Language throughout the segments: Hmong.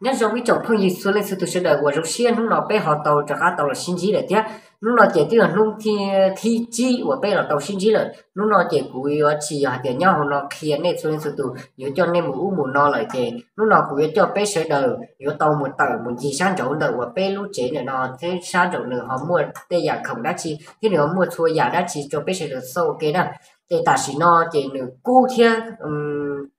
Nyob zoo ib tsoom phooj ywg txhua leej txhua tus sawv daws uas zoo siab, hnub no peb ho tau rov qab tau los sib ntsib lawm thiab. Hnub no ces twb yog hnub thib tsib uas peb los tau sib ntsib lawm. Hnub no ces kuv yuav tsis yog hais tias nyob hauv no qhia nej txhua leej txhua tus, yuav coj nej mus ub mus no lawm ces hnub no kuv yuav coj peb sawv daws yuav tau mus tawm mus ncig sab nraud ntawm uas peb lub tsev ntawm no thiab sab nraum nws ho muaj tej yam khoom dab tsi thiab nws ho muaj txhua yam dab tsi rau peb sawv daws xauj ua ke na. Ces tam sim no ces nws kub thiab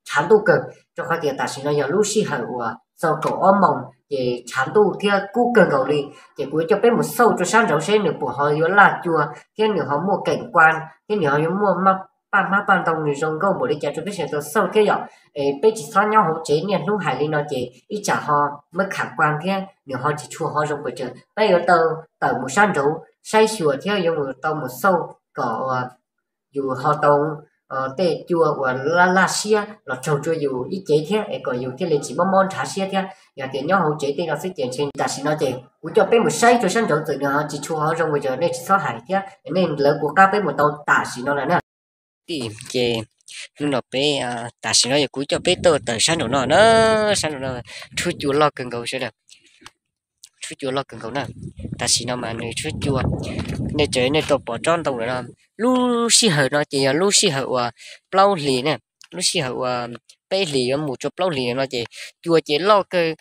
tshav ntuj kawg, rau qhov tias tam sim no yog lub sij hawm uas txog kaum ob moos ces tshav ntuj thiab kub kawg nkaus li. Ces kuv yuav coj peb mus xauj rau sab nraud seb nws puas ho yuav laj cua thiab nws ho muaj keem kuas thiab nws ho yuav muaj paj hmab paj ntoo nws zoo nkauj npaum li cas rau peb sawv daws tau xauj thiab yom. Es peb tsis txhob nyob hauv tsev niaj hnub hais li no ces ib tsam ho muab kham kuas thiab nws ho tsis tshua ho zoo pes tsawg. Peb yuav tau tawm mus sab nraud saib xyuas thiab yuav mus tau mus xauj kom uas yus ho tau tej cua uas laj laj siab los raug rau yus ib cev thiab es kom yus thiaj li tsis mob mob nrhav siab thiab. Yog tias nyob hauv tsev tej no xwb ces ntshe tam sim no ces kuv coj peb mus saib rau sab nraud txawm nws ho tsis tshua ho zoo pes tsawg nej tsis txhob hais thiab nej lawv kuv qab peb mus tau tam sim no lawm na. Tim ces hnub no peb tam sim no yog kuv coj peb tuaj tawm sab nraum no na, sab nraum no tshuab cua loj kawg nkaus sawv daws, tshuab cua loj kawg nkaus na. Tam sim no mas nws tshuab cua, nej tseem nej tau pom tsob ntoo lawm no. Lub sij hawm no ces yog lub sij hawm uas plaub hlis na, lub sij hawm uas peb hlis yuav mus rau plaub hlis no ces cua ces loj kawg,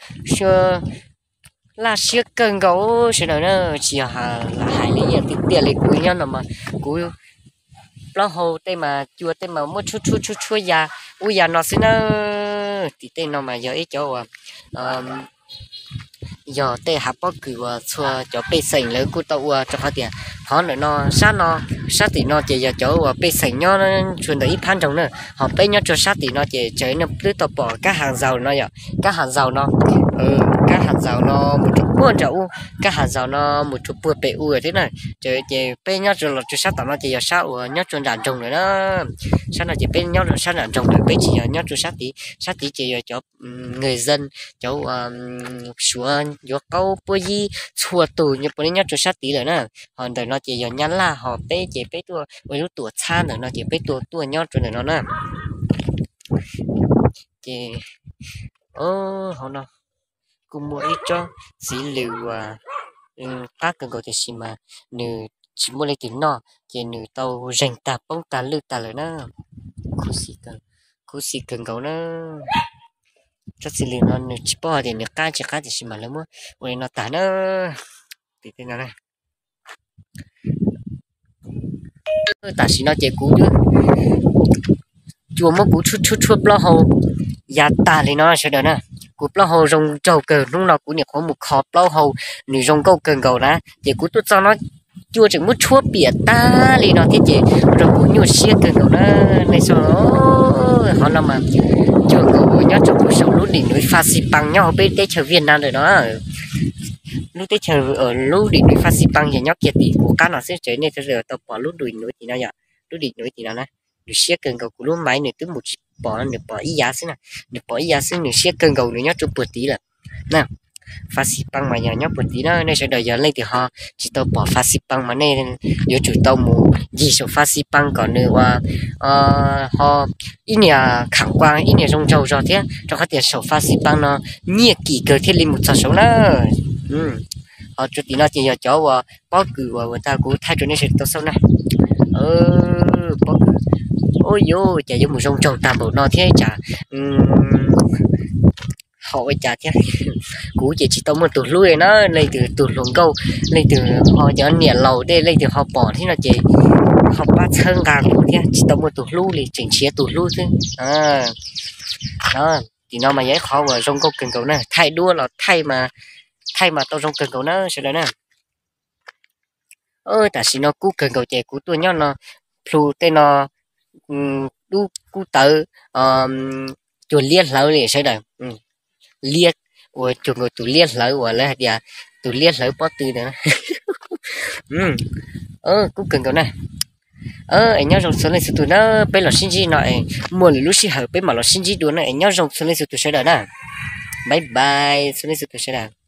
laj siab kawg nkaus sawv daws na. Tsis yog hais li tiag tiag li, kuv nyob no mas kuv plaub hau tej mas cua tej mas muab tshuab tshuab tshuab tshuab ya ub ya no xwb na. Tim tej no mas yog ib cov uas yog tej hav pob kws uas txhua cov pej xeem lawv kuj tau ua, rau qhov tias qhov ntawm no sab no, sab tim no ces yog cov uas pej xeem nyob tsuas ntawm ib phab nroog na. Ho peb nyob rau sab tim no ces tseem nej twb tau pom kab hav zaus no yom, kab hav zaus no, kab hav zaus no mus rau puag nram ub, kab hav zaus no mus rau puag pem ub thiab na. Ces peb nyob rau los rau sab tom no ces yog sab uas nyob rau nram nroog lawm na. Sab no ces peb nyob rau sab nram nroog lawm, peb tsis yog nyob rau sab tid. Sab tid ces yog cov người dân, cov uas Suav yuav qaub puab yib txhua tus nyob puav leej nyob rau sab tid lawm na. Ho ntawm no ces yog Nyab Laj, ho peb ces peb tuaj ua lub tuam txhab ntawm no ces peb tuaj tuaj nyob rau ntawm no na. Ces hauv no kuj muaj ib tsob txiv lws uas qab kawg nkaus tiam sis mas nws tsis muaj leej twg noj ces nws tau zeeg tag poob tag lwj tag lawm na. Khuv xim kawg nkaus na. Tsob txiv lws no nws tsis paub hais tias nws qab tsis qab tiam sis mas lawv muab ua li no tag na. Tim tej no na. Tam sim no ces kuv cua muab kuv tshuab tshuab tshuab plaub hau ya tag li no sawv daws na. Kuv plaub hau zoo nraug kawg, hnub no kuv nyuam qhuav mus kho plaub hau, nws zoo nkauj kawg nkaus na. Ces kuv tuaj txog no cua tseem muab tshuab piam tag li no thiab ces ua rau kuv nyuaj siab kawg nkaus na. Nej saib, qhov no mas cuag nkaus uas nyob rau kuv saum lub dim nuv Pha Xi Pang nyob hauv peb teb chaws Viaj Nam ntawm no. Lub teb chaws, lub dim nuv Pha Xi Pang yog nyob kiag tim kuv qab no xwb, ces nej sawv daws tau pom lub dim nuv tim no yom. Lub dim nuv tim no na, nws siab kawg nkaus, kuv lub maiv nws twb mus tsis pom, nws pom ib yav xwb na. Nws pom ib yav xwb, nws siab kawg nkaus, nws nyob rau puag tid lawm na. Pha Xi Pang mas yog nyob puag tid na. Nej sawv daws yog leej twg ho tsis tau pom Pha Xi Pang mas nej yuav tsum tau mus ncig saum Pha Xi Pang kom nws ua ho ib niag kham kuas ib niag zoo nraug zog thiab, rau qhov tias saum Pha Xi Pang no nyiaj kim kawg thiaj li mus txog saud na. Ho rau tim no ces yog cov uas pob kws uas ua ntej kuv thaij rau nej sawv daws tau xauj na. Pob kws, ua cas yuav mus zoo nraug tag npaum no thiab, tsam ho ua cas thiab. Kuv ces tsis tau muaj tus hlub li na, leej twg tus hluas nkauj, leej twg ho cov niam laus tej leej twg ho pom thiab no ces ho pab txhawb nqa kuv thiab, tsis tau muaj tus hlub li, tseem nrhiav tus hlub xwb. Tim no mas yog ib qhov uas zoo nkauj kawg nkaus na, thaij duab los thaij mas tau zoo kawg nkaus na sawv daws na. Tam sim no kub kawg nkaus ces kuv tuaj nyob no, plhu tej no dub kub tawv, cuag liab hlawv li sawv daws. Liab, ua cuag nkaus tus liab hlawv uas lawv hais tias tus liab hlawv pob tw ntawd. Kub kawg nkaus na. Es nyob zoo txhua leej txhua tus na, peb los sib ntsib no es muaj lwm lub sij hawm peb mam los sib ntsib dua na, es nyob zoo txhua leej txhua tus sawv daws na. Bye bye txhua leej txhua tus sawv daws.